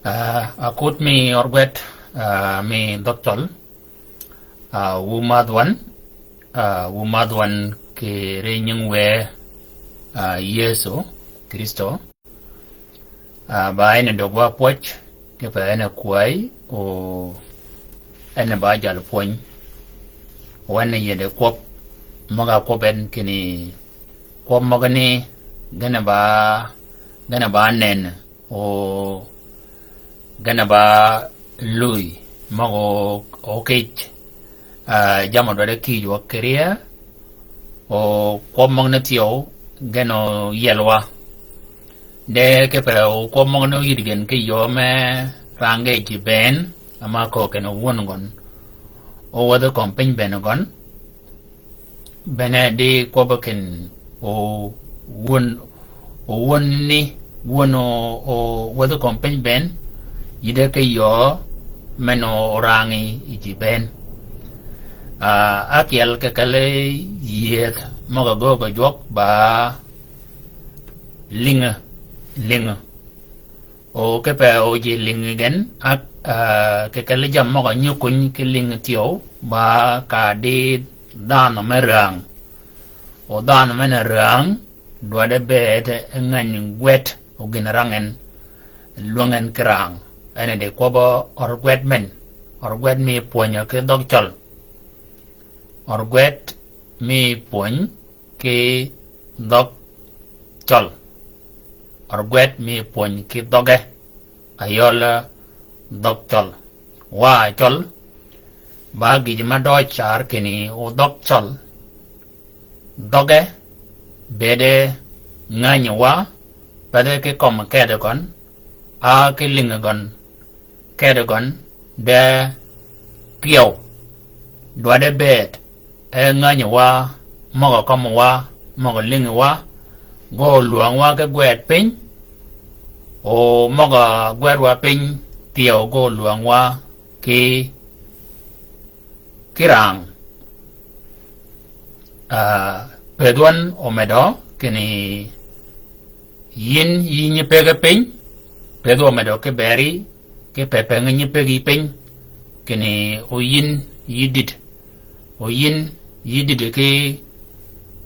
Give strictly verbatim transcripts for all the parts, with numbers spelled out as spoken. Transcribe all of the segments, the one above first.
Ah, akut mi orgwet, ah, mi dhøg cøl, ah, wu madh wan, ah, wu madh wan kì ri nying wë, ah, Yëso Krïstø. Ah, ba en døg wa pwøj, kipe en kwäy, o en ba jal pwöny. O en yede kwøb, møg-a kwøb en kinni kwøb møgani, gïn ba, gïn ba nen, o gïn ba luy, møg-a okïj, ah, jammì dwaddi kïj wa kì rie, o kwøb møgani thyew, gïn oyiel wa. De kipe o kwøb møgani oyïd gen kì yöö me rang ge ji bënn, ama köög kinni wun gøn. O wäthi kömi piny bënn gøn. Bene di kwøb kinni o wun, o wun ni, wun o, o wäthi kömi piny bënn, yïde kì yöö men o rang yi ji bënn. Ah, ákyel kì kelli yëëdh møg-a göög jwøk ba lïngi, lïngi. O kipe o ji lïngi gen, ak, ah, kì kelli jammì møg-a nyi kuny ki lïngi thyew, ba ka di dhanhø me räng. O dhanhø men räng, dwaddi bëëd e ngäny gwed, o gïn rang en, lwäng en ki räng. En di kwøb orgwet men, orgwet mi pwönyø ki dhøg cøl. Orgwet mi pwöny ki dhøg cøl. Orgwet mi pwöny ki dhøge, ayøl dhøg cøl. Wa cøl, ba gïj me døøj car kinni o dhøg cøl. Dhøge, bëëde ngänyi wa, pathi ki kömi kedi gøn, a ki lïngi gøn, kedi gøn, de pyew, dwaddi bëëd, e ngänyi wa, møg-a kømmi wa, møg-a lïngi wa, gø lwäng wa ki gwed piny, o møg-a gwed wa piny, pyew gø lwäng wa ki, ki räng. Ah, pëdhwøn omedø, kinni yïn yï nyi pëggi piny, pëdhwø omedø ki beri, ki pepeng nyi pëggi piny, kinni o yïn yï dïd, o yïn yï dïd ki,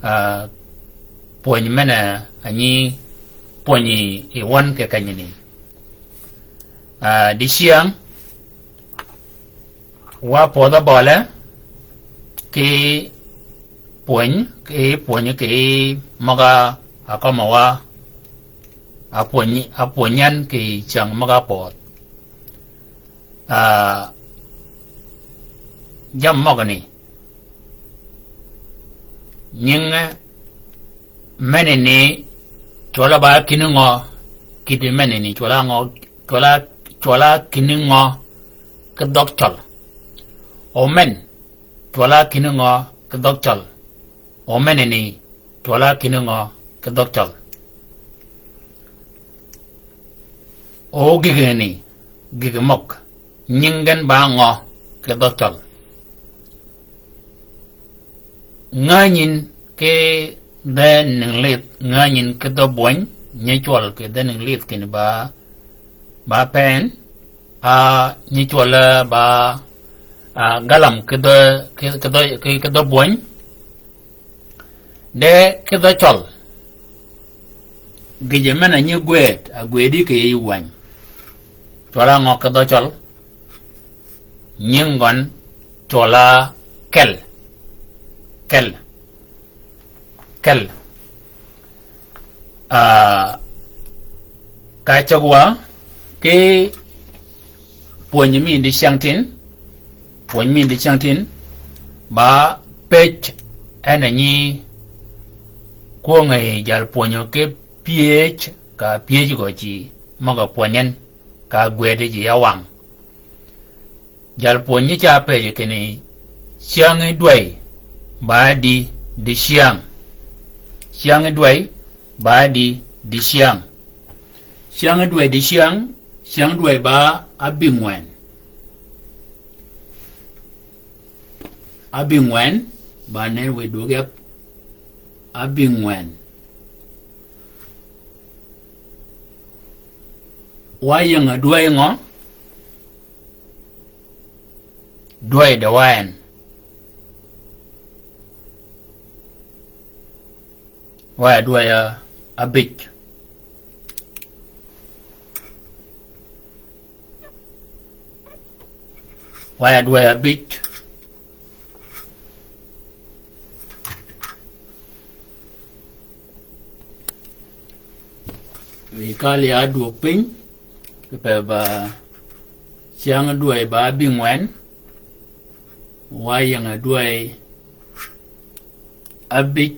ah, pwöny men-a nyi pwönyi yi wøn kì kenyini. Ah, dicyäng, wa pwødhø bøle, ki pwöny, ki pwöny ki møg-a akømmi wa, apwöny, apwöny en kì cyäng møg-a pwødh. Ah, jammì møgani, nyinge menani cwøl-a ba kinni ngø, kidi menani cwøl-a ngø, cwøl-a, cwøl-a kinni ngø ki dhøg cøl. O men, cwøl-a kinni ngø ki dhøg cøl. O menani, cwøl-a kinni ngø ki dhøg cøl. O gïgeni, gïg møg, nying gen ba ngø ki dhøg cøl. Ngänyin ki dhø ninglidh, ngänyin ki dhø bwöny, nyi cwøl kì dhø ninglidh kinni ba, ba pen, a nyi cwøl ba, a galam ki dhø, ki, ki dhø, ki, ki dhø bwöny. De ki dhø cøl. Gïje men-a nyi gwëd, a gwëdi kì yij wäny. Cwøl-a ngø ki dhø cøl. Nying gøn cwøl-a kel. Kel. Kel. Ah, ka cäg wa, ki pwönyi mi dicyäng tin, pwönyi mi dicyäng tin, ba pëj en a nyi kwöngi jal pwönyø ki pyëj, ka pyëj gø ji møg-a pwönyen, ka gwëdi ji ya wang. Jal pwönyi ca pëjø kinni, cyäng dwäy ba di, dicyäng. Cyäng dwäy ba di, dicyäng. Cyäng dwäy dicyäng, cyäng dwäy ba abïngwen. Abïngwen, ba nen wë dwög yab, abïngwen. Wa ying a dwäy ngø? Dwäy de wa en. Wa dwäy a, abij. Wa dwäy abij. Wi kal ya dwøg piny, kipe ba cyäng dwäy ba bïngwen, wa ying a dwäy abij.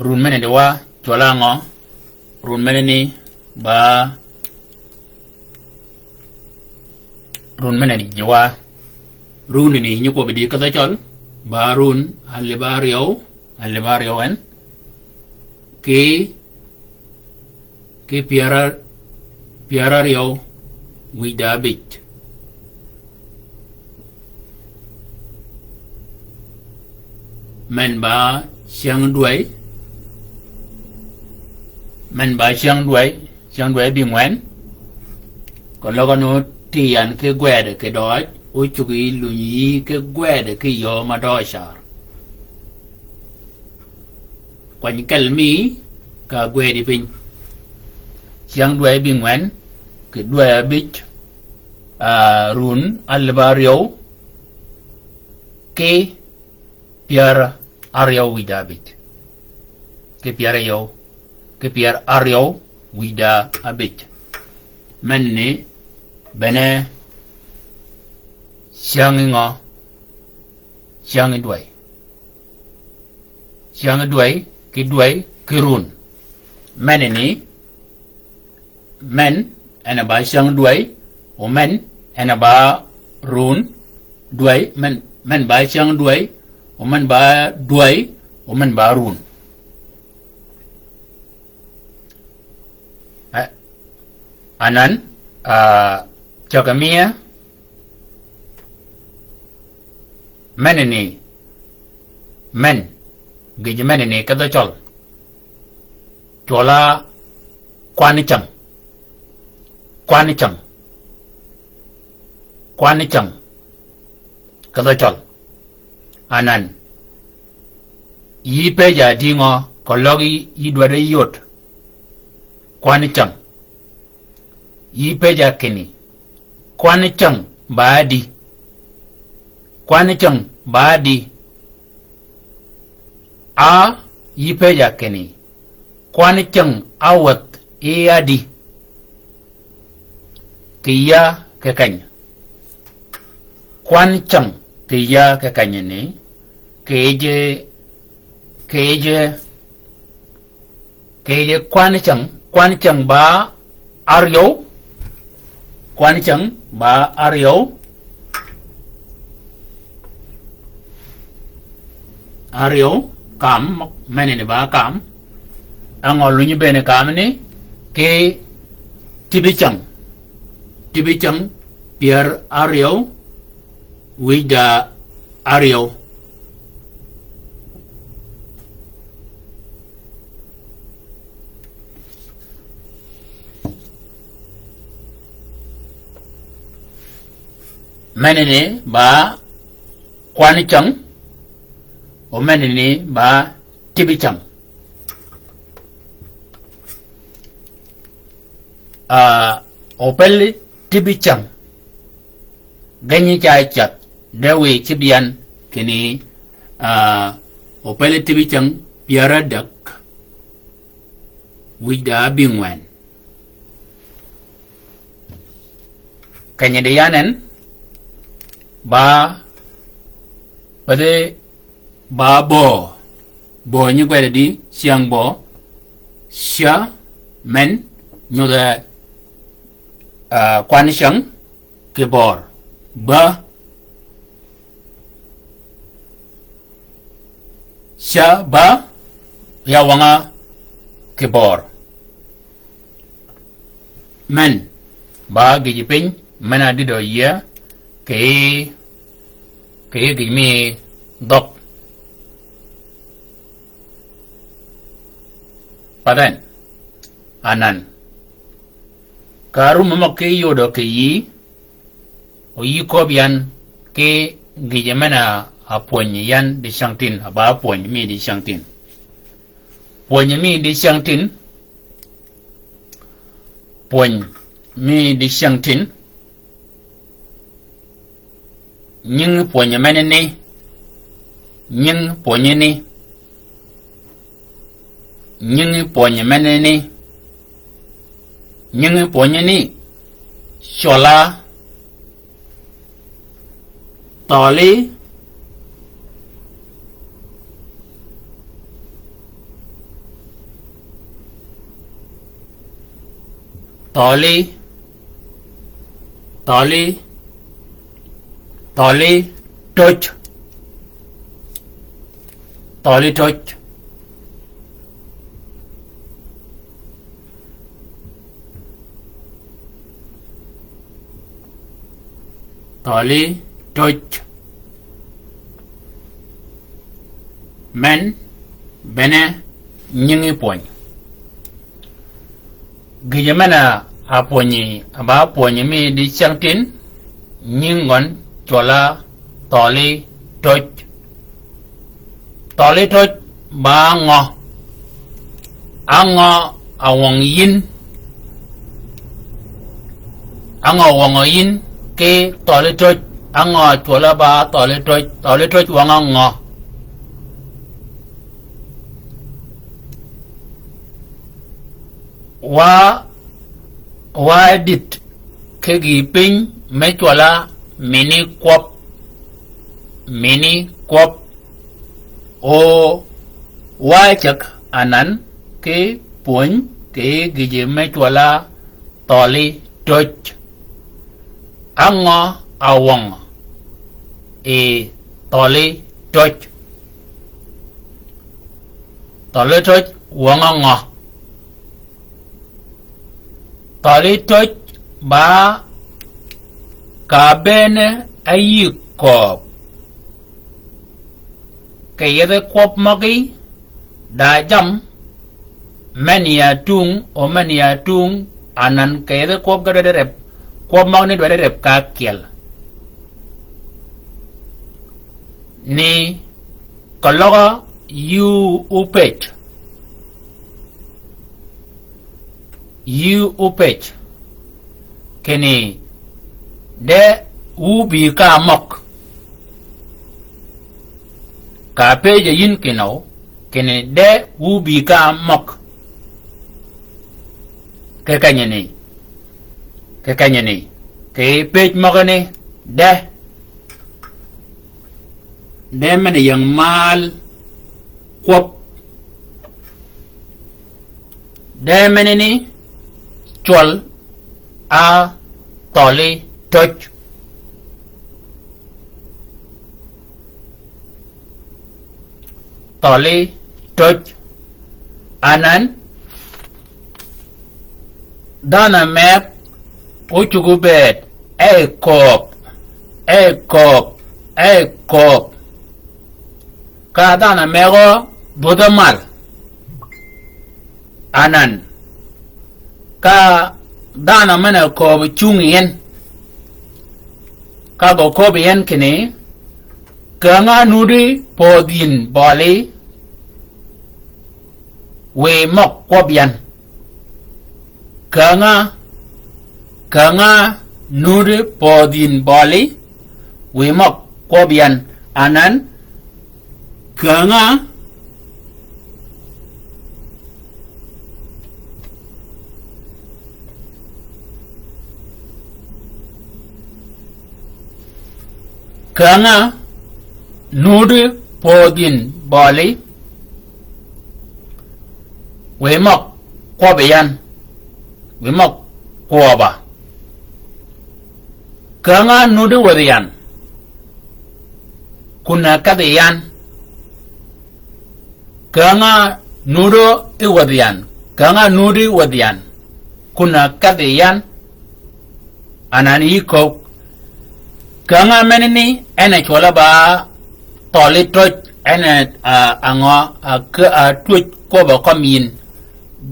Run mene di wa, cwøl a ngø? Run mene ni ba, run mene di wa. Run ni nyi kwøbbi di ka dhø cøl, ba run, alib aryøw, alib aryøw en. Ki, ki pyär a, pyär aryøw wïj da abij. Men ba cyäng dwäy, men ba cyäng dwäy, cyäng dwäy bïngwen. Keløg nu ti yan ki gwed ki døøj, ócuggi lunyi ki gwed ki yöö ma døøj car. Kwany kel mi ka gwedi piny. Cyäng dwäy bïngwen, ki dwäy abij, a, run alib aryøw, ki pyär aryøw wïj da abij. Ki pyär aryøw, ki pyär aryøw wïj da abij. Men ni bene cyäng ngø? Cyäng dwäy. Cyäng dwäy, ki dwäy, ki run. Men ni, men, en a ba cyäng dwäy, o men, en a ba run, dwäy, men, men ba cyäng dwäy, o men ba dwäy, o men ba run. Eh, anan, a, cøg a miya, men ni, men, gïj men ni ki dhø cøl. Cwøl a kwan cyäng. Kwan cyäng. Kwan cyäng. Ki dhø cøl. Anan. Yï pëja di ngø, keløg yï, yï dwaddi yod. Kwan cyäng. Yï pëja kinni. Kwan cyäng ba di. Kwan cyäng ba di. A, yï pëja kinni. Kwan cyäng a wäth yi adi? Kì ya kì keny. Kwan cyäng kì ya kì keny ni, kì yij, kì yij, kì yij kwan cyäng, kwan cyäng ba aryøw, kwan cyäng ba aryøw, aryøw, kam, mene ni ba kam, angø lunyi bene kam ni, ki tibi cyäng, tibi cyäng, pyär aryøw, wïj da aryøw. Mene ni ba kwan cyäng, o mene ni ba tibi cyäng. A, o pel tibi cyäng. Genyi ca cath, de wiy cïb yan kinni, a, o pel tibi cyäng pyär adäg, wïj da abïngwen. Kenyi di yan en, ba, ba de, ba böö, böö nyi gwed di, cyäng böö, ca, men, nyudhe, a, kwan cyäng, kì bör. Ba. Ca ba. Ya wanga kì bör. Men. Ba gïj piny. Men a dïdø yie. Kì, kì gïj mi dhøg. Path en. Anan. Ka árum mø møg ki yodø kì yïí, o yï köbbi yan ki gïjø men-a ápwönyi yan dicängtïn, a ba ápwönyi mi dicängtïn. Pwönyi mi dicängtïn. Pwönyi mi dicängtïn. Nyingi pwönyi menani. Nyingi pwönyi ni. Nyingi pwönyi menani. Nyingi pwönyi ni. Cwøl-a. Thøli. Thøli. Thøli. Thøli töj. Thøli töj. Thøli töj. Men bene nyingi pwönyi. Gïjø men-a ápwönyi, a ba ápwönyi mi dicängtïn, nyingi gøn cwøl-a thøli töj. Thøli töj ba ngø? Á ngø a wøng yïn? Á ngø wøngø yïn ki thøli töj? Á ngø cwøl-a ba thøli töj? Thøli töj wøng-a ngø? Wa, wa edit ki gïï piny me cwøl-a mini kwøb, mini kwøb. O wa cäg anan ki pwönyi ki gïjø me cwøl-a thøli töj. Á ngø a wøng yi thøli töj? Thøli töj wøng-a ngø? Thøli töj ba ka bënn-a áyïg kööb kì yethi kwøb møgí, da jammì men ya tung, o men ya tung, anan kì yethi kwøb ge dwaddi rep, kwøb møgí ni dwaddi rep ka ákyel. Ni keløg-a yï ópëj. Yï ópëj. Kinni de wu bï ka møg. Ka pëjji yïn kinøw, kinni de wu bï ka møg. Kì kenyani. Kì kenyani. Kì pëj møgani de. De men-a ying mal kwøb. De menani cwøl-a thøli töj. Thøli töj. Anan dhanhø meg ócuggi bëëd e kööb, e kööb, e kööb. Ka dhanhø meg-a dhwödhe mal. Anan ka dhanhø men-a kööb cungi yi en. Ka gø köbbi yi en kinni, käng-a nudi pödhi yïn bølli, wiy møg kwøb yan. Käng-a, käng-a nudi pödhi yïn bølli, wiy møg kwøb yan. Anan, käng-a, käng-a nudi pödhi yïn bølli, wiy møg kwøb yan, wiy møg kwøb-a. Käng-a nudi wädhi yan, kun-a kedhi yan. Käng-a nudi wädhi yan, käng-a nudi wädhi yan, kun-a kedhi yan. Anan yï köög. Käng-a menani en a cwøl-a ba thøli töj, en a, a, a ngø, a, kä, a twöj kwøb-a kømmi yïn.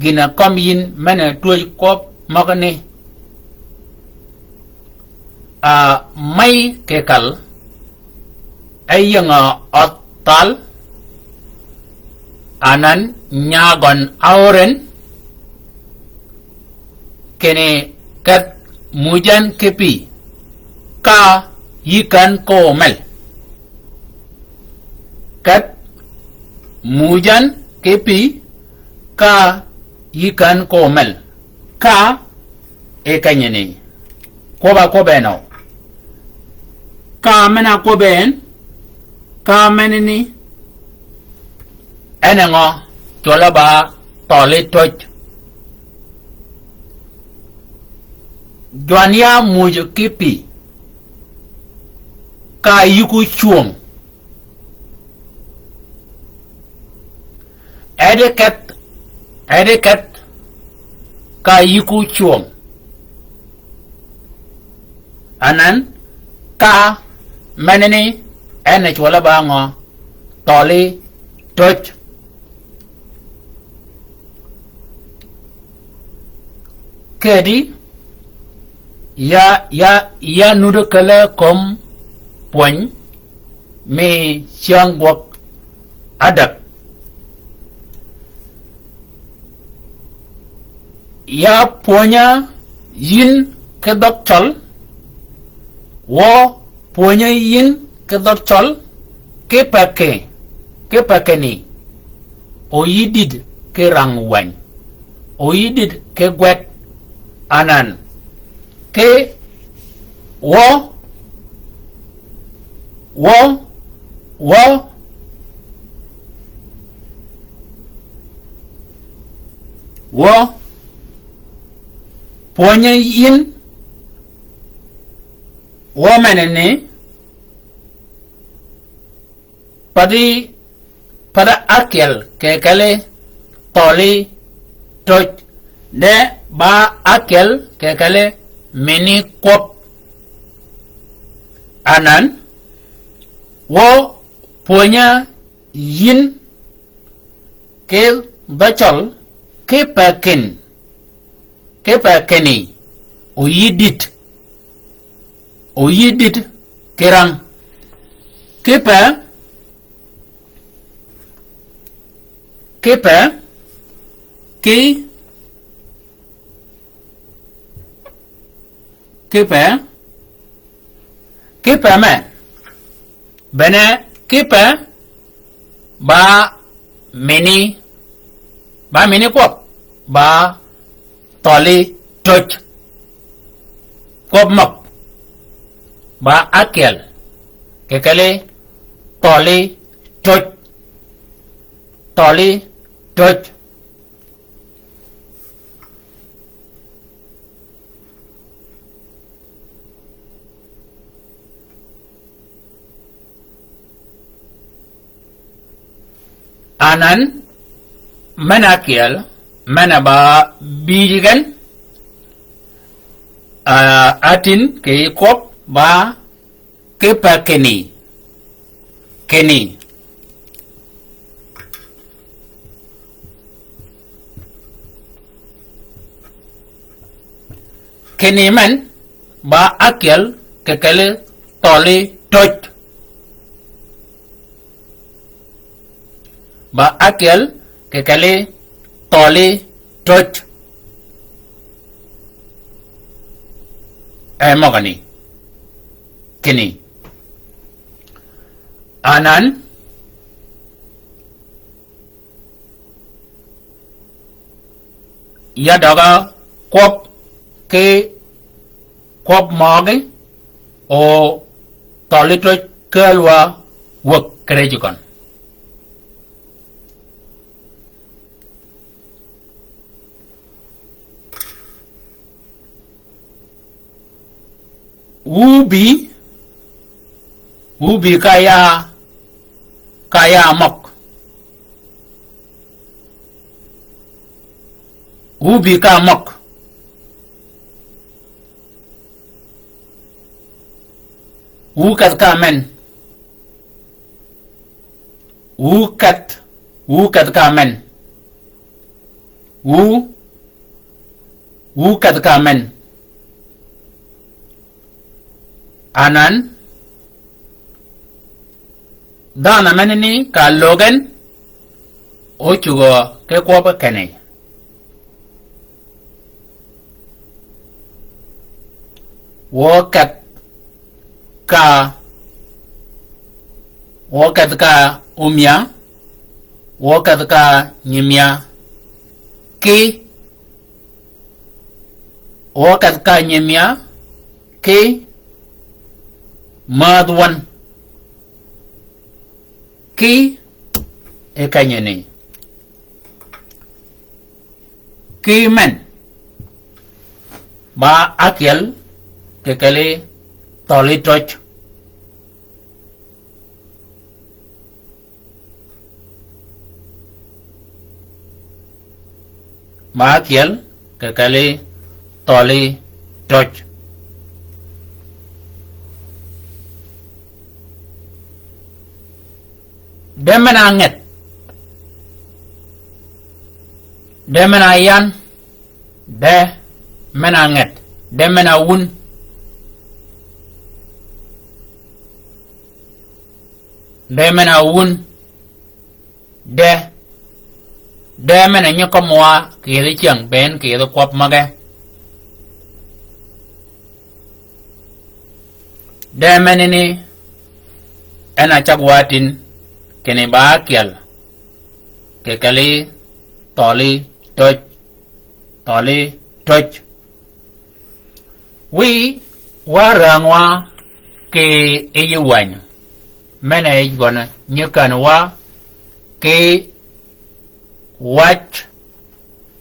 gïn-a kømmi yïn men-a twöj kwøb møgani. A mey kì kal, e yïngø ødh thal, anan nyagøn áören, kinni kedh muujan ki pï, ka yï kän ko mel. Kedh muujan ki pï, ka yï kän ko mel. Ka e kenyani. Kwøbb-a kwøbbi en o. Ka men-a kwøbbi en, ka menani. En e ngø? Cwøl-a ba thøli töj. Jwany ya muuj ki pï, ka yïku cwöng. Edi kedh, edi kedh, ka yïku cwöng. Anan, ka menani, en e cwøl-a ba ngø? Thøli töj. Kedi, ya, ya, ya nudd kelli kömi pwöny mi cyäng gwøg ádäg. Ya pwönya yïn ki dhøg cøl, wø pwönya yïn ki dhøg cøl, ki pekki, ki pekini. O yï dïd ki rang wäny. O yï dïd ki gwed anan. Ki wø, wø, wø, wø pwönyi yïn, wø menani, Pathi, pathi ákyel kì kelli thøli töj, de ba ákyel kì kelli mini kwøb. Anan, wø pwönya yïn ki dhø cøl, ki pe kin, ki pe kini, o yï dïd, o yï dïd ki rang. Ki pe, ki pe, ki, ki pe, ki pe men. Bene ki pe, ba mini, ba mini kwøb, ba thøli töj. Kwøb møg, ba ákyel kì kelli thøli töj. Thøli töj. Anan, men ákyel, men-a ba bïj gen, a, atin kì kwøb ba ki pe kini, kini. Kini men, ba ákyel kì kelli thøli töj. Ba ákyel kì kelli thøli töj. E møgani. Kini. Anan, ya døga kwøb ki kwøb møgi, o thøli töj kälwa wäg kì rejji køn. Wu bï, wu bï ka ya, ka ya møg. Wu bï ka møg. Wu kedh ka men. Wu kedh, wu kedh ka men. Wu, wu kedh ka men. Anan, dhanhø menani ka lögen, ócugø ki kwøb kenni. Wø kedh ka, wø kedh ka ómya, wø kedh ka nyimya, ki, wø kedh ka nyimya, ki, mädh wøn, ki, e kenyani. Ki men, ba ákyel kì kelli thøli töj. Ba ákyel kì kelli thøli töj. De men-a ngeth. De men-a yan. De men-a ngeth. De men-a wun. De men-a wun. De. De men-a nyi kömi wa kì yij cyäng, be en kì yij kwøb møge. De menani en a cag wa tin, kinni ba ákyel kì kelli thøli töj, thøli töj. Wiy, wa räng wa kì yij wäny. Men-a yij gøn nyi kän wa ki wac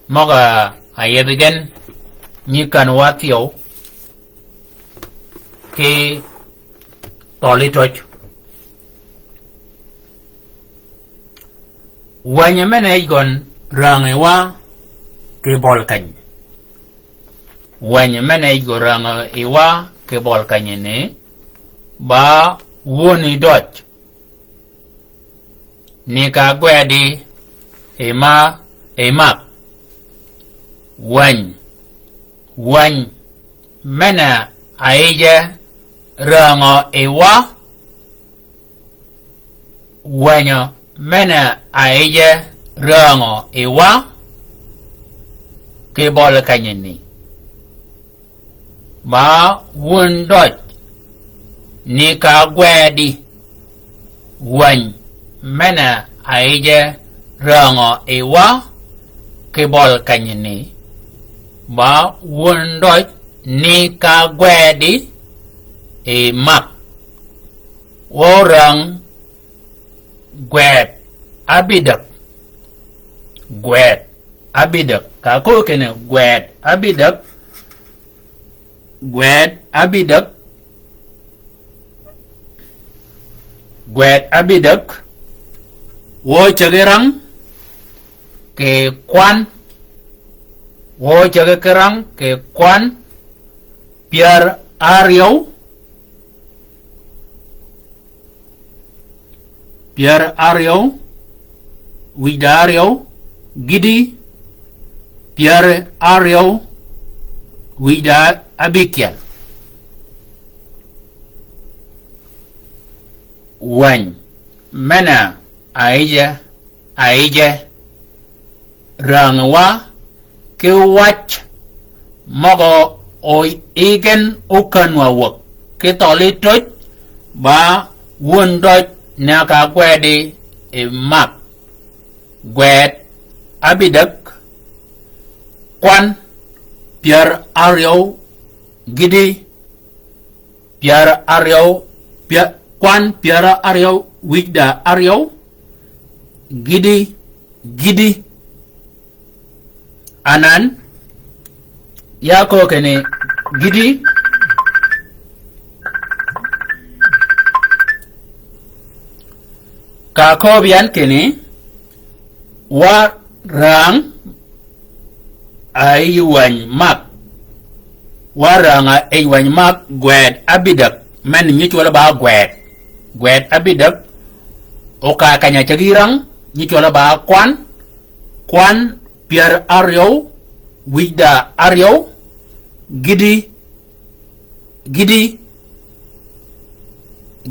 møg-a yethi gen nyi kän wa thyew ki thøli töj. Wäny men-a yij gøn rängi wa kì bøli keny. Wäny men-a yij gøn rängi wa kì bøli keny ni, ba wöni døj ni ka gwedi i ma, i mak. Wäny, wäny men-a yije rängi wa, wäny men-a yije rängi wa kì bøli keny ni. Ba wun døj ni ka gwedi wäny men-a yije rängi wa kì bøli keny ni. Ba wun døj ni ka gwedi i mak. Wø räng gwed abïdäg. Gwed abïdäg. Ka köög kinni gwed abïdäg. Gwed abïdäg. Gwed abïdäg. Wø cägi rang kì kwan. Wø cägi ki rang kì kwan. Pyär áryew. Pyär áryew wïj da áryew, gïti pyär áryew wïj da abïkyel. Wäny men-a yije, yije rängi wa ki wac møg-a oyij gen ókän wa wäg ki thøli töj, ba wun døj ni ka gwedi i mak. Gwed abïdäg, kwan pyär áryew, gïti pyär áryew, pya-, kwan pyär áryew wïj da áryew, gïti, gïti. Anan, ya köög kinni gïti. Ka kööb yan kinni, wa räng a yij wäny mak. Wa räng a yij wäny mak gwed abïdäg. Men nyi cwøl ba gwed. Gwed abïdäg. O ka keny-a cägi rang, nyi cwøl ba kwan. Kwan pyär áryew wïj da áryew, gïti, gïti,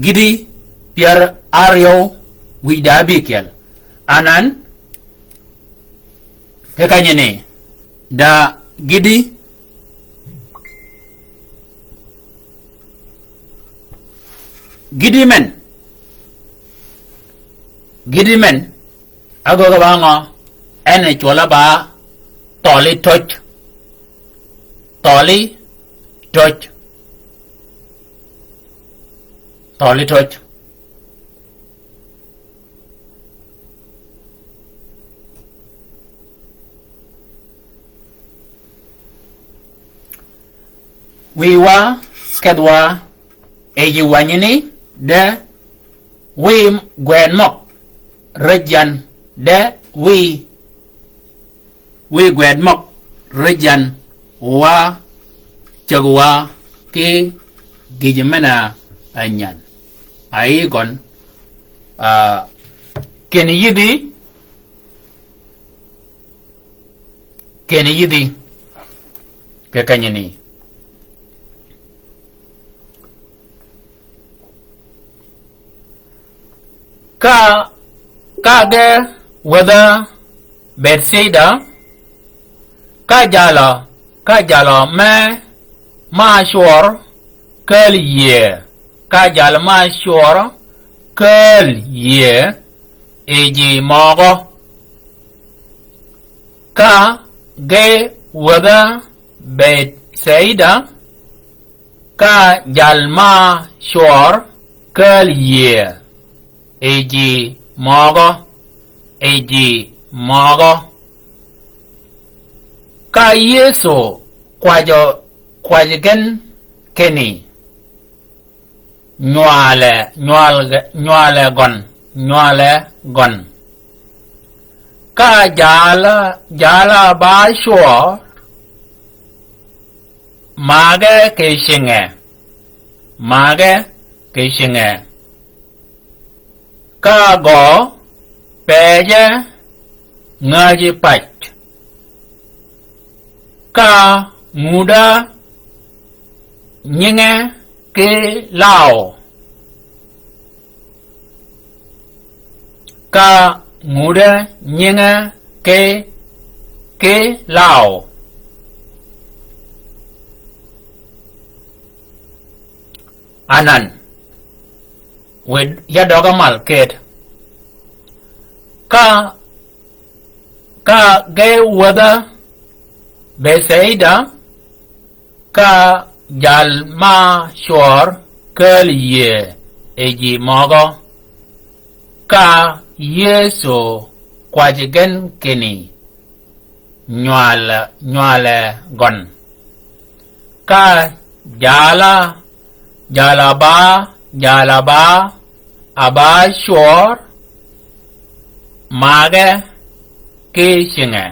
gïti pyär áryew wïj da ábïkyel. Anan, kì kenyi ni, da gïti, gïti men, gïti men, ágöggi ba ngø, en e cwøl-a ba thøli töj, thøli töj, thøli töj. Wiy wa kedh wa e yï wänyi ni de wiy gwed møg räj yan de wiy, wiy gwed møg räj yan wa cäg wa ki gïjø men-a änyan. A yï gøn, a, kinni yïdhi, kinni yïdhi kì kenyi ni. Ka, ka ge wädha Bethsaida, ka jalø, ka jalø me ma cwør kääl yïëy, ka jalø ma cwør kääl yïëy yi ji møgø. Ka ge wädha Bethsaida, ka jal ma cwør kääl yïëy yi ji møgø, yi ji møgø. Ka Yëso kwajø, kwajji gen kinni, nywale, nywal, nywale gøn, nywale gøn. Ka jal, jal-a ba cwør, magge kì cinge, magge kì cinge. Ka gø pëjje ngäji pac. Ka ngudø nyinge ki law. Ka ngudø nyinge ki, ki law. Anan, wiy ya døga mal ked. Ka, ka ge wädha Bethsaida, ka jal ma cwør kääl yïëy yi ji møgø. Ka Yëso kwajji gen kinni, nywale, nywale gøn. Ka jal-a, jal-a ba, jal-a ba, a ba cwør, magge ki cinge,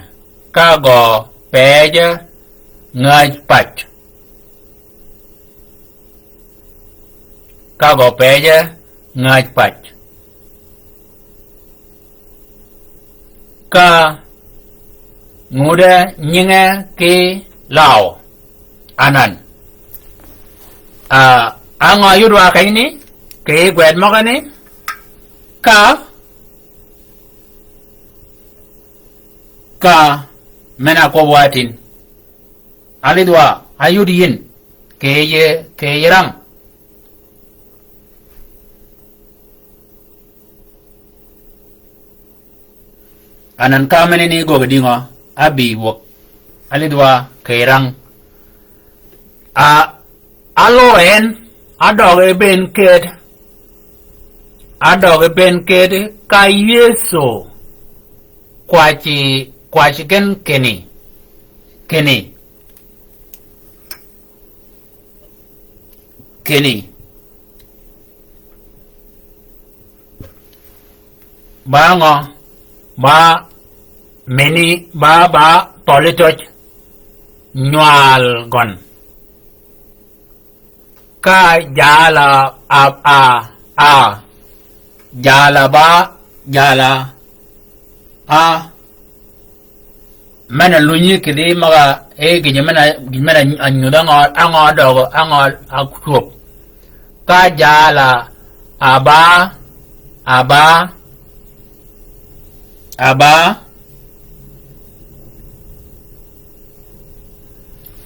ka gø pëjje ngäj pac. Ka gø pëjje ngäj pac. Ka ngudø nyinge ki law. Anan. A, a ngø yud wa kenyi ni, kì gwed møgø ni, ka, ka men-a kwøb wa tïn. Alidh wa, a yud yïn, kì yï, kì yï rang. Anan ka mene ni gøggi dïngø, a bï wøg. Alidh wa kì rang. A, a lor en, a døge ben ked. A døge ben ked ka Yëso kwajji, kwajji gen kinni. Kinni. Kinni. Ba ngø, ba mini, ba, ba thøli töj, nywal gøn. Ka jal-a, a, a, a. Jal-a ba, jal-a, a. Men-a lunyi kidhi møg-a, e, gïj men-a, gïj men-a nyudh á ngø, á ngø døg, á ngø á cwöb. Ka jal-a, a ba, a ba, a ba,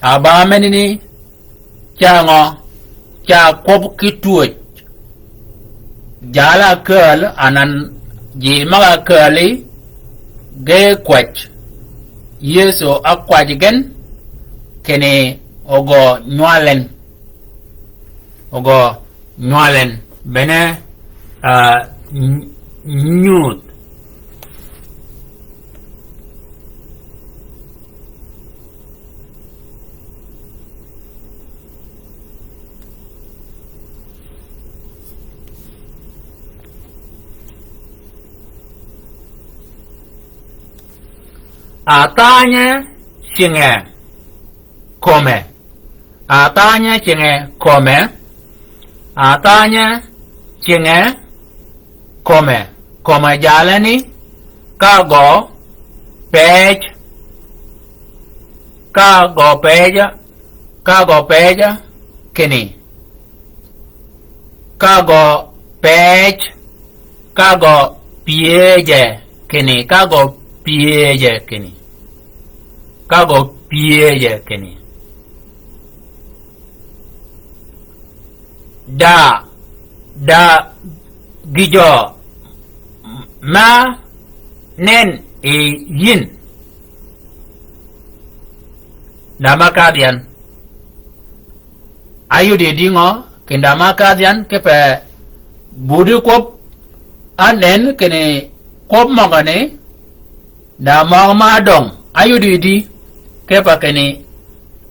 a ba menani, ca ngø, ca kwøb ki twöj. Jal-a ákääl anan ji møg-a ákääli ge kwäj. Yëso ákwäj gen kinni ogø nywal en. Ogø nywal en. Bene, ah, ny-, nyudh. Athanye cinge köme. Athanye cinge köme. Athanye cinge köme. Köme jalani ka gø pëj. Ka gø pëj. Ka gø pëj kinni. Ka gø pëj. Ka gø pyëje kinni. Ka gø pyëje kinni. Ka gø pyëje kinni. Da, da gïjø ma nen yi yïn. Da ma kadh yan. Áyudi dïngø, kinni da ma kadh yan kipe budi kwøb anen kinni kwøb møgani, da møg ma døng, áyudi di, kipe kinni,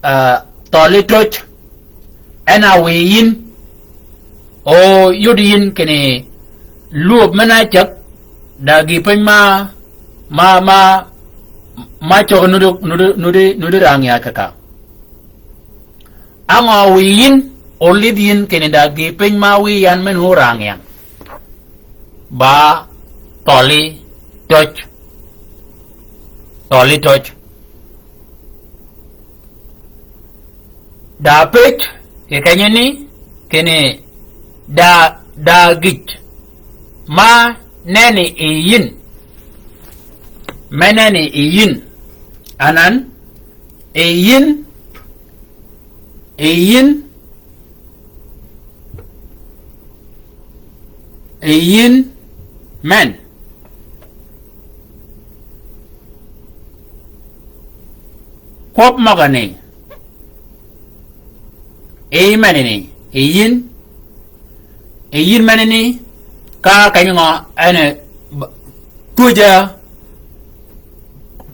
ah, thøli töj, en a wiy yïn, o yud yïn kinni, lwöb men-a ácäg, da gï piny ma, ma, ma, ma cög nuddi, nuddi, nuddi, nuddi rang ya kaka. Á ngø wiy yïn, olidh yïn kinni da gï piny ma wiy yan men orang yan. Ba thøli töj. Thøli töj. Da pëj, kì kenyani, kinni da, da gïj ma neni yi yïn. Me neni yi yïn. Anan, yi yïn, yi yïn, yi yïn men. Kwøb møgani, yi menani, yi yïn, yi yïn menani, ka keny ngø en e b-, twöjø,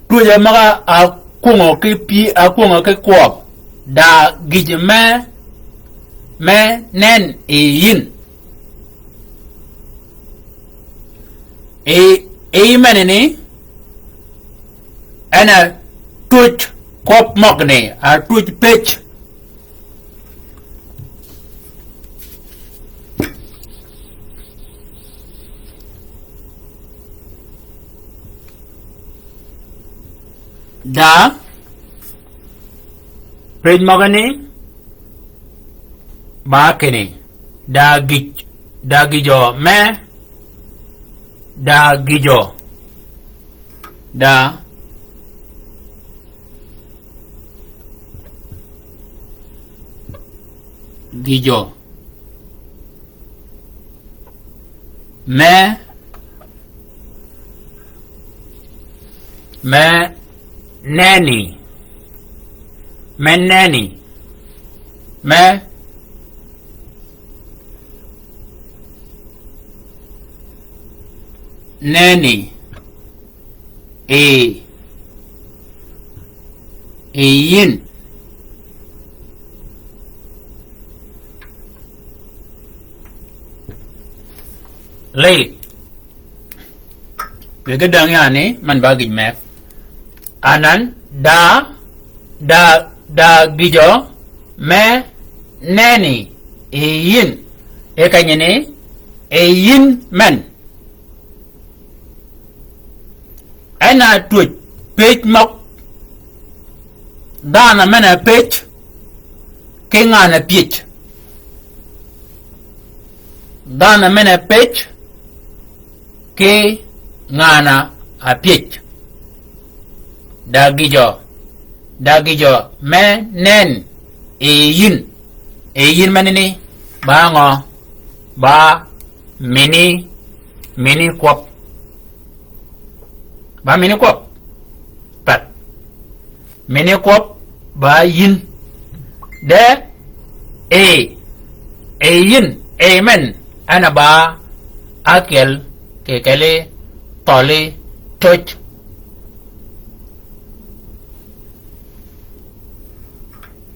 twöjø møg-a ákwöngø ki pï, ákwöngø ki kwøb, da gïj me, me nen yi yïn. Yi, yi menani, en a twöj kwøb møgani, a twöj pëj. Da, pëj møgani, ba kinni, da gïj, da gïjø me, da gïjø, da gïjø me, me neni, me neni, me neni. Yi, yi yïn. Ley. Wëggi däng yani, man ba gïj me. Anan, da, da, da gïjø, me, neni, yi yïn. E kenyani, yi yïn men. En a twöj pëj møg, Dhanhø men-a pëj ki ngan-a pyëj. Dhanhø men-a pëj ki ngan-a pyëj. Da gïjø, da gïjø me nen yi yïn. Yi yïn menani ba ngø? Ba mini, mini kwøb. Ba mini kwøb. Pat. Mini kwøb ba yïn. De, e, e yïn, e men, en a ba ákyel kì kelli thøli töj.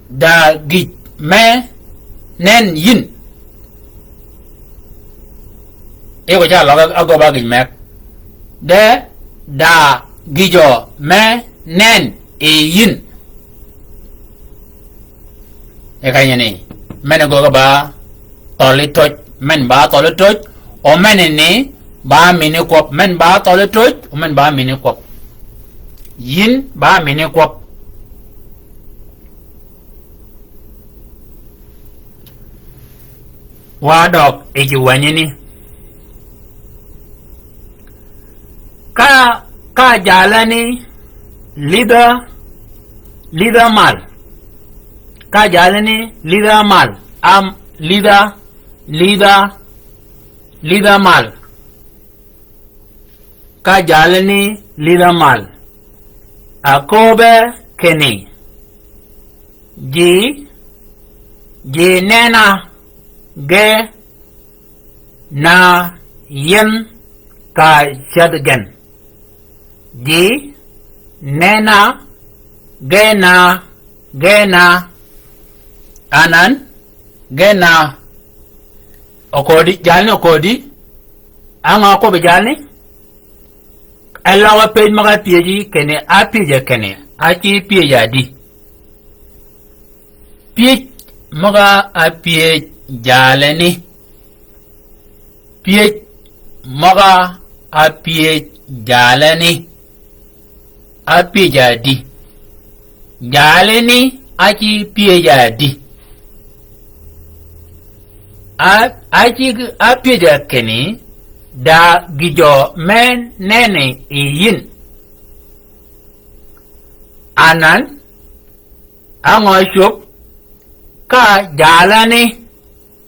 Da gïj me nen yïn. Yï ko ca løg a gø ba gïj meg. De da gïjø me nen yi yïn. E kanyani, men gø ba thøli töj, men ba thøli töj, o men ni ba mini kwøb, men ba thøli töj, o men ba mini kwøb. Yïn ba mini kwøb. Wa døg yi ji wänyi ni. Ka, ka jalani lidha, lidha mal. Ka jalani lidha mal. Am, lidha, lidha, lidha mal. Ka jalani lidha mal. Aköbbe kinni. Ji, ji nena ge na yien ka cädh gen. Ji nena ge na, ge na. Anan, ge na. Okodi, jalni okodi. Á ngø ákwøbbi jalni? E løg-a pëj møg-a ápyëji kinni, ápyëja kinni, á ci pyëja di. Pyëj møg-a ápyëj jalani. Pyëj møg-a ápyëj jalani. Ápyëja di. Jalani á ci pyëja di. A, á ci ápyëja kinni, da gïjø me neni yi yïn. Anan, á ngø ácwöb, ka jalani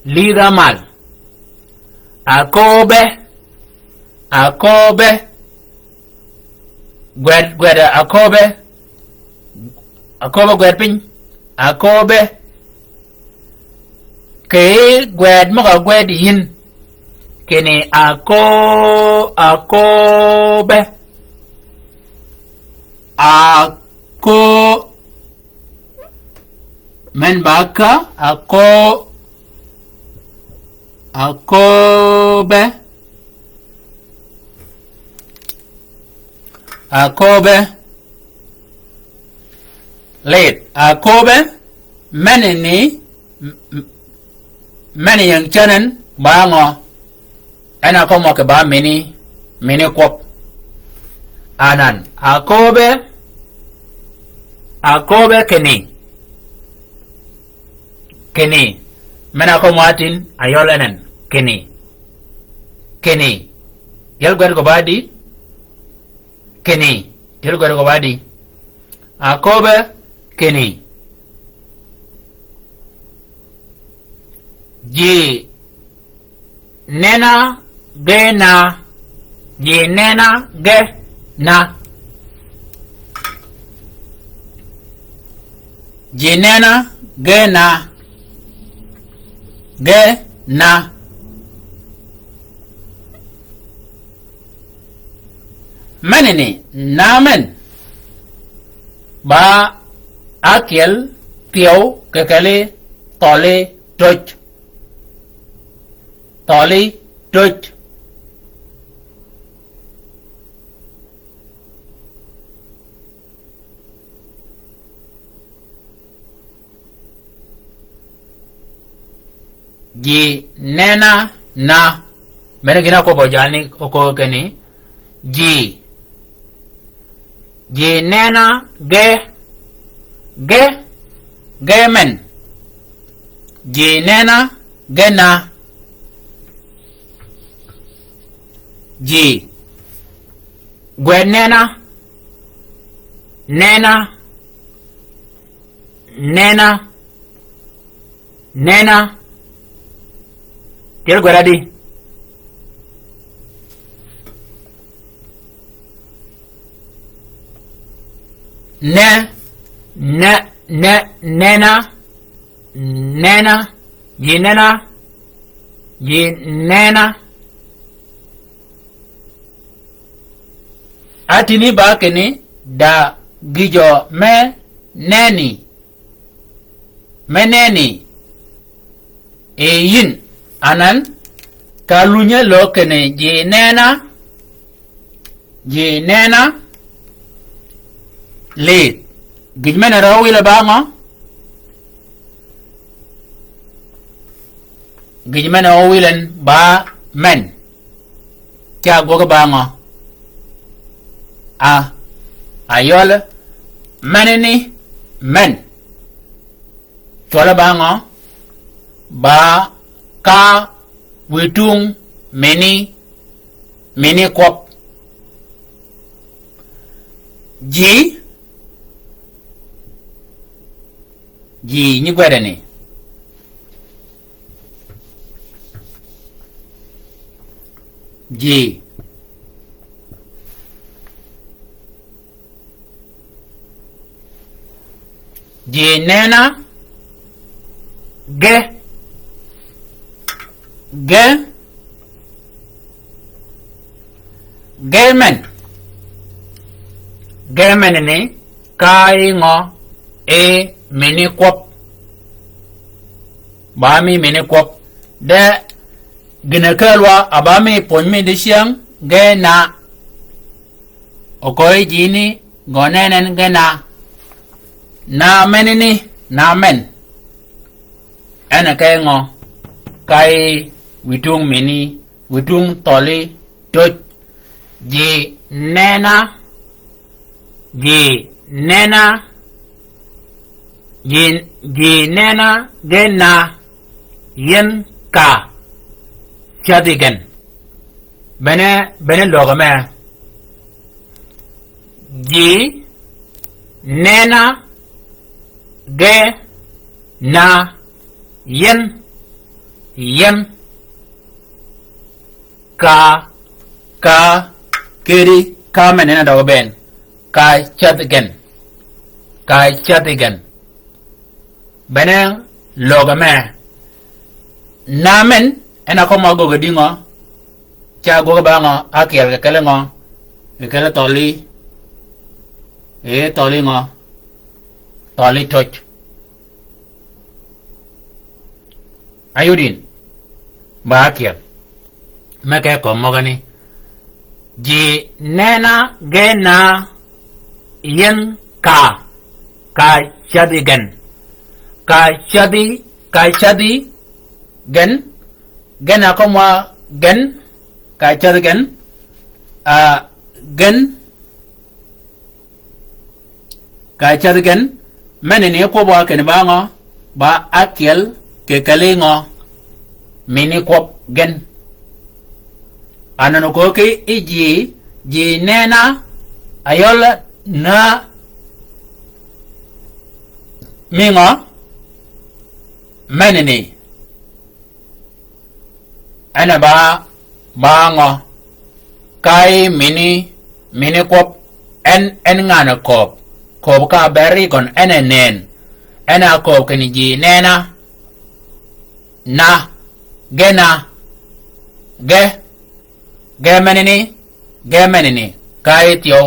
lidha mal. Aköbbe, aköbbe. Gwed, gwed aköbbe. Aköbbe gwed piny. Aköbbe. Kì gwed møg-a gwed yïn. Kinni akö, aköbbe. Akö, men ba ka, akö, aköbbe. Aköbbe. Lid. Aköbbe. Meni ni, m-, m-, meni ying canen ba ngø? En a kømmi kì ba mini, mini kwøb. Anan, aköbbe, aköbbe kinni. Kinni. Men a kømmi atin, a yøl enen. Kinni. Kinni. Yel gwed gø ba di? Kinni. Yel gwed gø ba di? Aköbbe kinni. Ji nena ge na. Ji nena ge na. Ji nena ge na. Ge na. Meni ni, na men. Ba ákyel, thyew, kì kelli, thøli, töj. Thøli, töj. Ji nena na. Mene gïn-a ákwøbbø jalni okö kinni. Ji. Ji nena ge. Ge, ge men. Ji nena, ge na. Ji. Gwe nena. Nena. Nena. Nena. Tyel gwed adi. Ne, ne, ne, nena, nena, ji nena, ji nena. Atini ba kinni da gïjø me neni. Me neni. E yïn anan ka lunye lo kinni ji nena. Ji nena. Lith. Gïj men-a rø wile ba ngø? Gïj men-a rø wilen ba men. Ca gwøg ba ngø? A, a yøl meneni men. Cwøl ba ngø? Ba ka wi tung mini, mini kwøb. Ji, ji nyi gwedeni. Ji. Ji nena ge. Ge. Ge men. Ge men ni ka yi ngø e mini kwøb. Ba mi mini kwøb. De gïn-a kälwa a ba mi pwöny mi dicyäng ge na. Okøyi ji ni gø nenen ge na. Na meneni, na men. En a ke ngø? Ka yi wi tung mini, wi tung thøli töj. Ji nena, ji nena, ji, ji nena ge na yien ka cädhi gen. Bene, bene lögø me. Ji nena ge na yien, yien. Ka, ka, kedi, ka men en a døg bënn. Ka cädhi gen. Ka cädhi gen. Bene lögø me. Na men, en a kømmi gøggi dïngø? Ca gwøg ba ngø? Ákyel kì kelli ngø? Kì kelli thøli. E, thøli ngø? Thøli töj. Ayudin. Ba ákyel. Me ke kömi møgani. Ji nena ge na yien ka. Ka cädhi gen. Ka cädhi, ka cädhi gen. Gen a kømmi gen. Ka cädhi gen. A, gen. Ka cädhi gen, meneni kwøb wa kinni ba ngø? Ba ákyel kì kelli ngø? Mini kwøb gen. Anan okö ki yi ji, ji nena, ayøl na mi ngø? Meneni. En a ba, ba ngø? Ka yi mini, mini kwøb, en, en ngan-a kööb. Kööb ka beri gøn, en a nëën. En a kööb kinni ji nena. Na. Ge na. Ge. Ge meneni. Ge meneni. Ka yi thyew.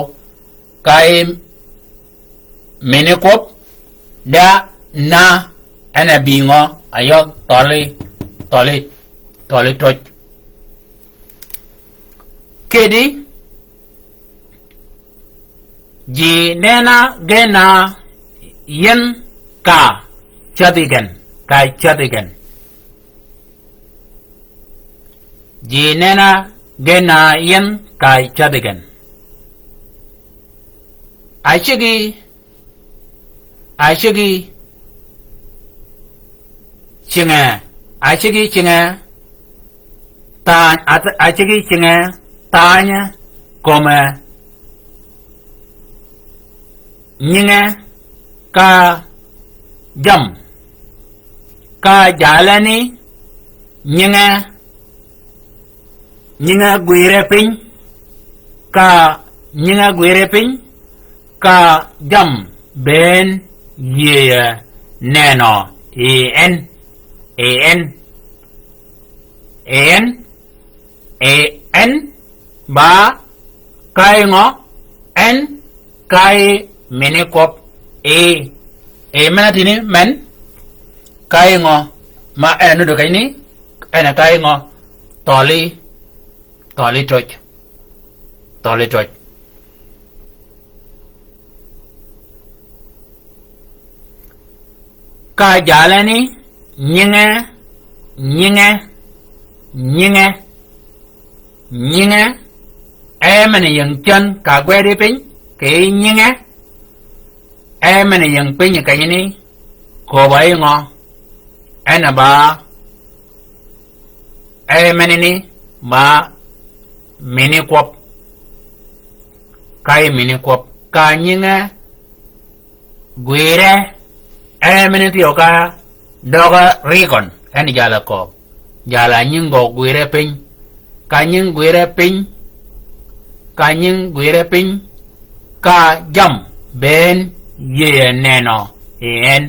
Ka yi mini kwøb, da na, en a bï ngø? Ayø thøli, thøli, thøli töj. Kedi, ji nena ge na yien ka cädhi gen, ka cädhi gen. Ji nena ge na yien ka cädhi gen. Acigi, Acegi cinge, acegi cinge, tany, a-, acegi cinge, tany, kome, nyinge, ka jam, ka jale ni, nyinge, nyinge gwire piny, ka nyinge gwire piny, ka jam ben yeye neno i en, i en, i en, i en, ba ka i ngø, en ka i mini kwøb, i, i men-a tïni men, ka i ngø, ma en a nuti kenyni, en a ka i ngø, thøli, thøli töj. Thøli töj. Ka jale ni nyinge, nyinge, nyinge, nyinge, e men-a ying cen ka gwedi piny, kì nyinge, e men-a ying piny kenyni, koba i ngø, en a ba, e menini, ba, mini kwøb. Ka i mini kwøb. Ka nyinge gwire, e mini thyew ka døge rikøn, en jala kööb. Jala nying gø gwire piny. Ka nying gwire piny. Ka nying gwire piny. Ka jam ben yeye neno i en.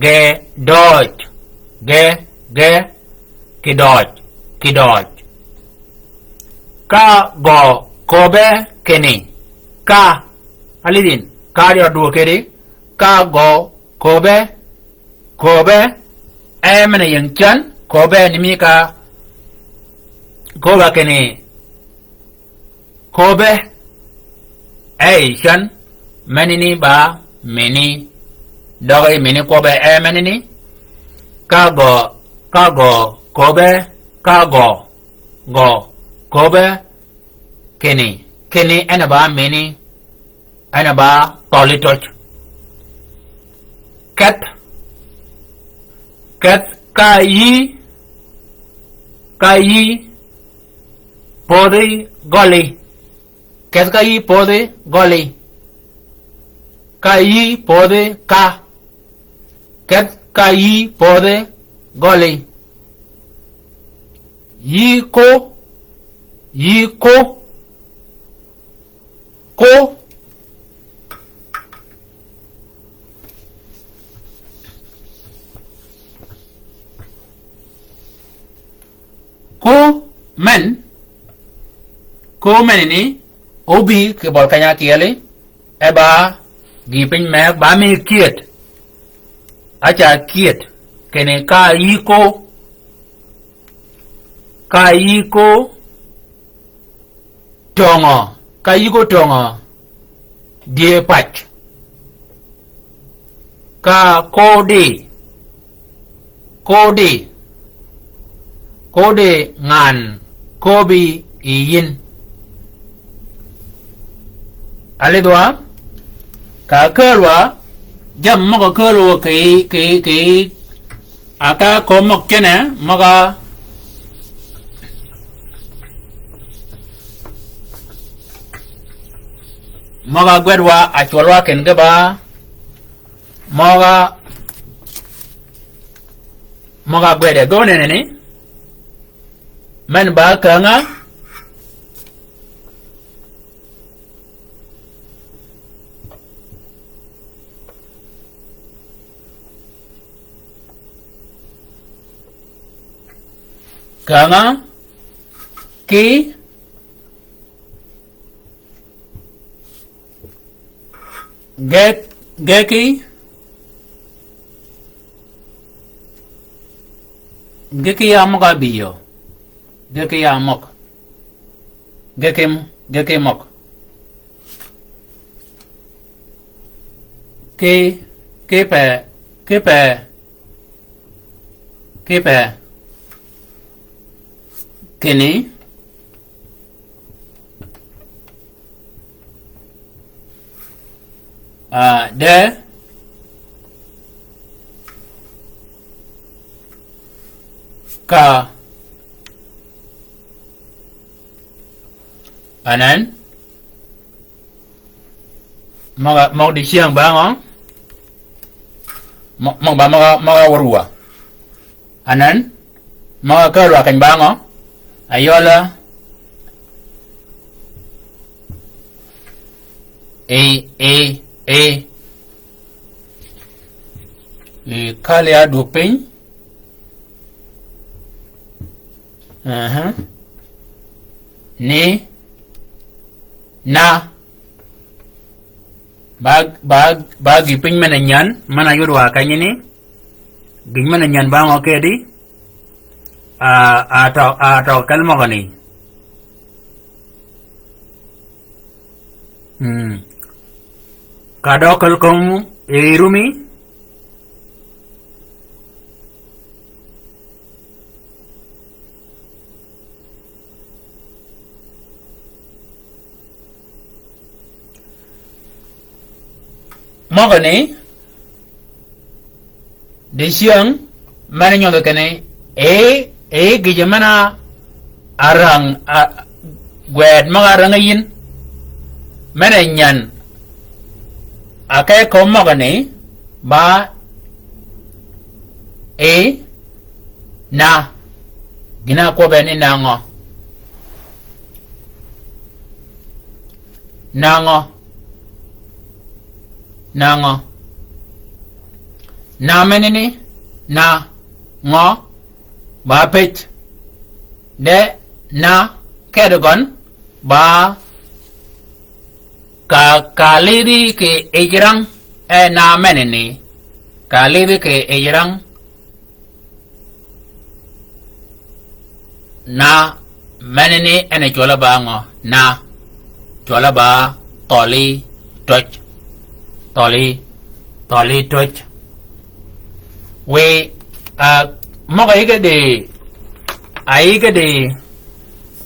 Ge døøj. Ge, ge. Kidøøj, kidøøj. Ka gø köbbe kinni. Ka, alidhin, ka adi odwøg kedi. Ka gø köbbe, köbbe, e men-a ying cen, köbbe ni mi ka, köbbe kinni. Köbbe, e yi cen, menini ba, mini, døge mini kwøbbe e menini, ka gø, ka gø, köbbe, ka gø, gø, köbbe, kinni, kinni en a ba mini, en a ba thøli töj. Kedh, kedh ka yï, ka yï, Pödhi gøli. Kedh ka yï pödhi gøli. Ka yï pödhi ka. Kedh ka yï pödhi gøli. Yï ko. Yï ko. Ko. Ko men, ko men ni, obi kì bøl keny-a kyeli, e ba, gï piny meg ba mi kyet, aca kyet, kinni ka yï ko, ka yï ko, Töngø, ka yï ko töngø, dye pac. Ka kodi, kodi, kodi ngan köbbi yi yïn. Alidhwa, ka kälwa, jammì møg-a kälwa kì, kì, kì, Aka kööb møg kinni, møg-a, møg-a gwedwa, a cwølwa kinni ge ba, møg-a, møg-a gwede, ge oneneni, men ba käng-a, Käng-a ki ge, ge ki, ge ki ya møg-a bïyø, ge ki ya møg. Ge ki, ge ki møg. Ki, ki pe, ki pe, ki pe. Kinni. Ah, de, Ka. Anan. Møg-a, møg-a dicäng ba ngø? Møg-, møg-a ba møg-a, møg-a wør wa. Anan, møg-a kääl wa keny ba ngø? Ayøla. E, e, e. E, kali a du piny. Aha. Ni. Na. Ba, ba, ba gï piny men-a nyän, men-a yud wa kenyini. Gïn men-a nyän ba ngø kedi. A, a tø, a tø kel møgø ni. Hmm. Ka dø kel kömi, e rumi. Møgø ni, dicäng, men-a nyodhi kinni, e, e gïjø men-a rang, a, gwed møg-a rang yïn, men-a nyän, a ke kömi møgø ni, ba, e, na, gïn-a kwøbbe ni na ngø. Na ngø. Na ngø. Na menani, na ngø, ba pëj. De na kedi gøn, ba ka, ka lidhi kì yij rang, e na menani. Ka lidhi kì yij rang, na, menani en a cwøl-a ba ngø? Na. Cwøl-a ba thøli töj. Thøli, thøli töj. Wiy, a, møg-a yïge di, a yïge di,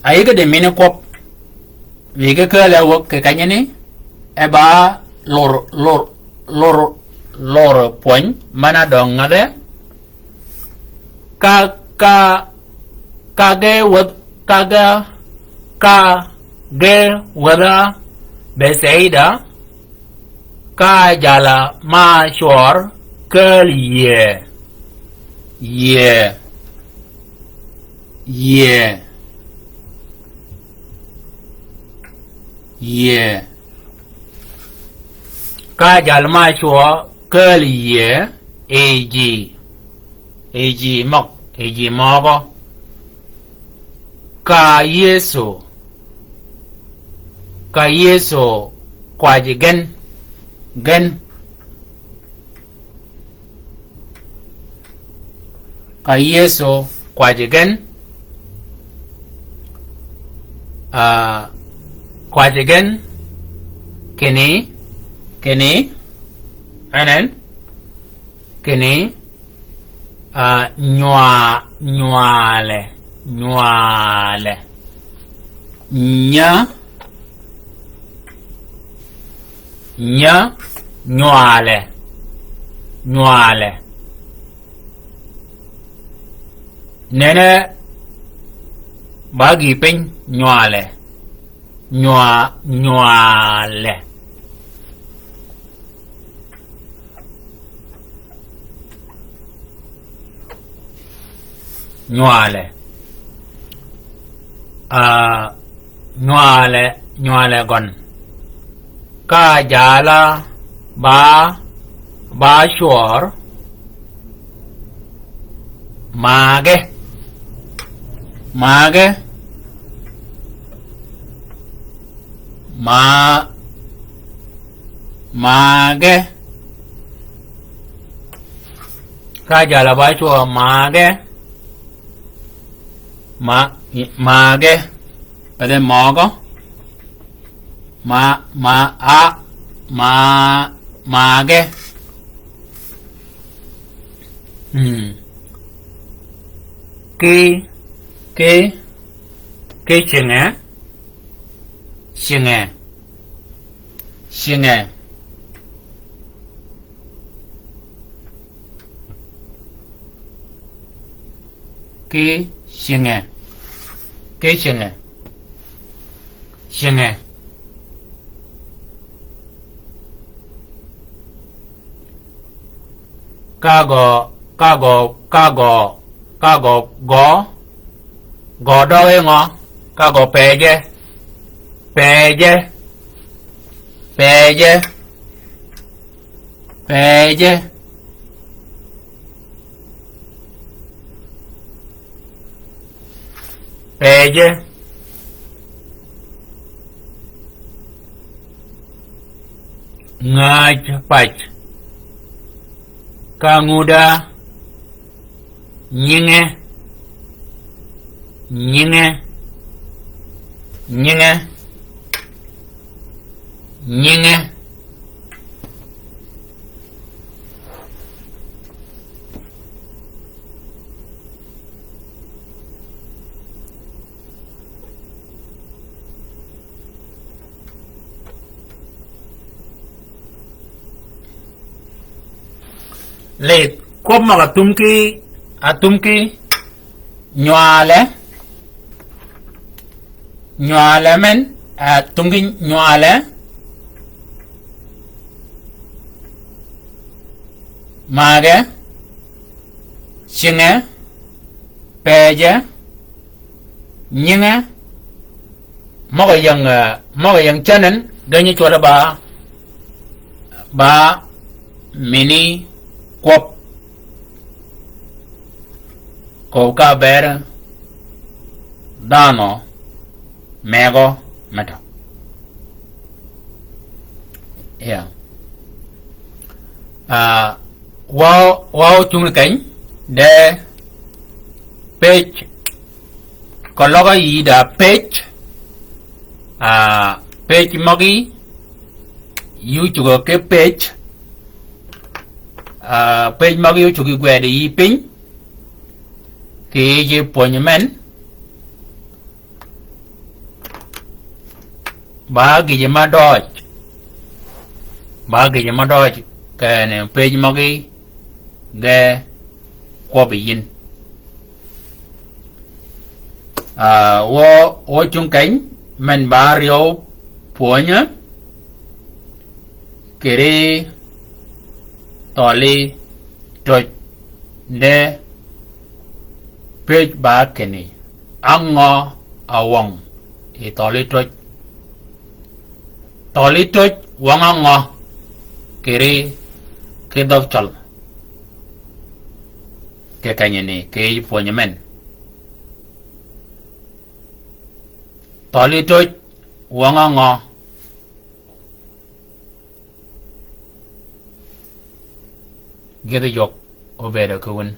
a yïge di mini kwøb. Wiy ge kääl-a wäg kì kenyani, e ba lur, lur, lur, lur pwöny, men-a døng ngädhe. Ka, ka, ka ge wädh, ka ge, ka ge wädh-a Bethsaida, ka jal-a ma cwør kääl yïe. Yïe. Yïe. Yïe. Ka jal ma cwø kääl yïe, e ji. E ji møg, e ji møgø. Ka Yëso. Ka Yëso kwajji gen. Gen. Ka Yëso kwajji gen, a, kwajji gen, kinni, kinni, anan, kinni, a, nywa, nywale, nywale. Nya, nya, nywale, nywale. Nene, ba gï piny, nywale. Nywa, nywale. Nywale. A, nywale, nywale gøn. Ka jal-a ba, ba cwør. Mage. Mage. Ma, mage. Ka jal-a ba cwør mage. Ma, mage. Pede møgø. Ma, ma, a, ma, mage. Hmm. Ki, ki, ki cinge. Cinge. Cinge. Ki cinge. Ki cinge. Cinge. Ka gø, ka gø, ka gø, ka gø, gø. Gø døge ngø? Ka gø peje. Peje. Peje. Peje. Peje. Ngäj pac. Ka nguda. Nyinge. Nyinge. Nyinge. Nyinge. Lith, kwøb møg-a tum ki, a tum ki, nywale, nywale men, a tum ki nywale, mage, cinge, peje, nyinge, møg-a ying, eh, møg-a ying canen, ge nyi cwøle ba, ba mini kwøb. Ko ka ber dhanhø megø metø. Yeah. Ah, wa, wa ocung keny, de page, keløg yï da page, ah, page møgi, yï ocugø ki page, ah, page møgi ocugø gwed yï piny, kì yij pwönyi men, ba gïjø ma døøj. Ba gïjø ma døøj, kene page møgi ge kwøbbi yïn. Ah, wø, wø cung keny, men ba ryew pwönyi, kiri thøli töj de page ba kinni. Á ngø a wøng yi thøli töj? Thøli töj wøng á ngø kiri ki dhøg cøl? Kì kenyini, kì yij pwönyi men. Thøli töj wøng á ngø? Gïdhi ywøg óbëëdø ki wun.